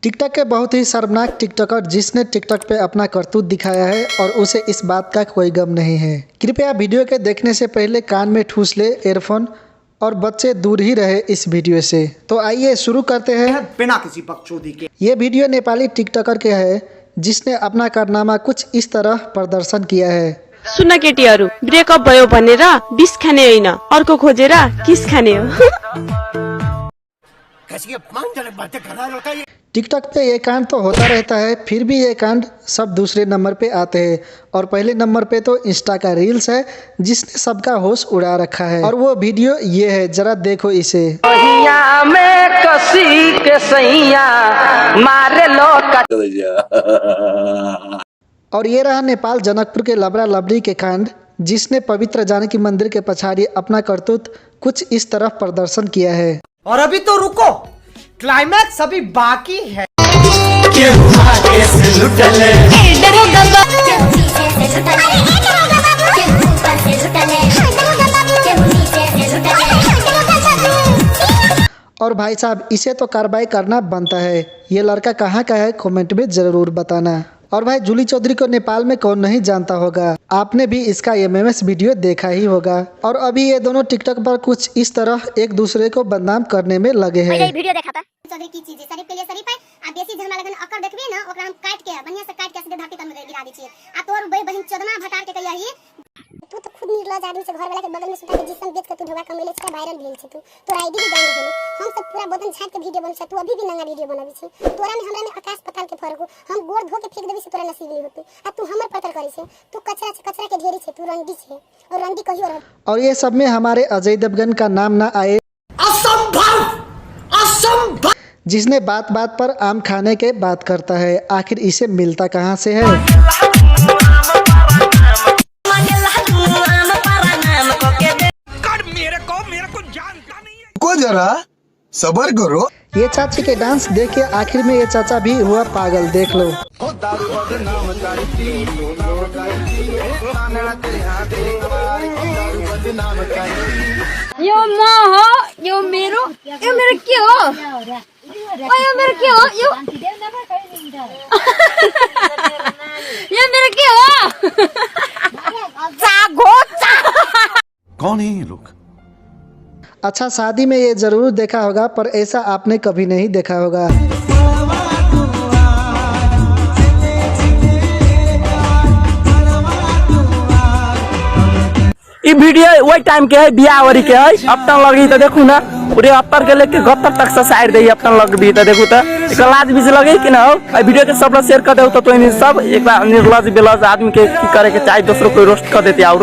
TikTok के बहुत ही शर्मनाक टिकटॉकर जिसने टिकटॉक पे अपना करतूत दिखाया है और उसे इस बात का कोई गम नहीं है। कृपया वीडियो के देखने से पहले कान में ठूस ले एयरफोन और बच्चे दूर ही रहे इस वीडियो से। तो आइए शुरू करते हैं बिना किसी बकचोदी के। ये वीडियो नेपाली टिकटॉकर के है जिसने अपना कारनामा कुछ इस तरह प्रदर्शन किया है। सुन केटीहरू, ब्रेकअप भयो भनेर विष खाने होइन, अर्को खोजेर किस खाने हो। कैसी अपमानजनक बातें कर रहा है लड़का ये। टिकटॉक पे ये कांड तो होता रहता है, फिर भी ये कांड सब दूसरे नंबर पे आते हैं और पहले नंबर पे तो इंस्टा का रील्स है जिसने सबका होश उड़ा रखा है। और वो वीडियो ये है, जरा देखो इसे। में कसी के सैया मारे लो। और ये रहा नेपाल जनकपुर के लबरा लबरी के कांड जिसने पवित्र जानकी मंदिर के पछाड़ी अपना करतूत कुछ इस तरह प्रदर्शन किया है। और अभी तो रुको, क्लाइमैक्स अभी बाकी है। और भाई साहब इसे तो कार्रवाई करना बनता है। ये लड़का कहाँ का है कमेंट में ज़रूर बताना। और भाई जूली चौधरी को नेपाल में कौन नहीं जानता होगा, आपने भी इसका एमएमएस वीडियो देखा ही होगा। और अभी ये दोनों टिकटॉक पर कुछ इस तरह एक दूसरे को बदनाम करने में लगे हैं। वीडियो देखा था चौधरी की चीज शरीफ के लिए शरीफ है। आ बेसी झगड़ा लगन अकर देखबी ना, ओकरा हम काट के बढ़िया से काट के सीधे धरती तर में गिरा दै छियै। आ तोर बहिन चोदना भटार के कहिया तू तो खुद निर्लज आदमी से घर वाला के बगल में सुता के जिसम बेच के तू ढोगा कमेले छै, वायरल भेल छै, तू तोरा आईडी भी डाउन भेल। हम सब पूरा बदन छाट के वीडियो बनबै छै, तू अभी भी नंगा वीडियो बनाबै छै। तोरा में हमरा में आकाश पाताल के फर्क हो, हम गोर धो के फेंक देबी से तोरा नसीब नहीं होते। आ तू हमर पतर करै छै, तू कचरा छै, कचरा के ढेरी छै, तू रंडी छै और रंडी कहियो रह। और ये सब में हमारे अजय देवगन का नाम ना आए, असंभव, असंभव। जिसने बात बात पर आम खाने के बात करता है, आखिर इसे मिलता कहाँ से है। को जरा सबर करो। ये चाची के डांस देख के आखिर में ये चाचा भी हुआ पागल, देख लो। यो म हो, यो मेरो, यो मेरो के हो? ओ यो मेरो के हो? यो यो मेरो के हो? जागो जा। कौन है ये लोग? अच्छा शादी में ये जरूर देखा होगा, पर ऐसा आपने कभी नहीं देखा होगा। ई वीडियो वही टाइम के है, बियाह वरी के है। अपना लगी तो देखू ना, पूरे अपर के लेके गत्तर तक से साइड दे अपना लग भी तो देखू तो एक लाज बीज लगे कि ना हो। वीडियो के सब शेयर कर दे तो सब एक निर्लज बेलज आदमी के की करे के चाहे, दूसरों को रोस्ट कर देते और।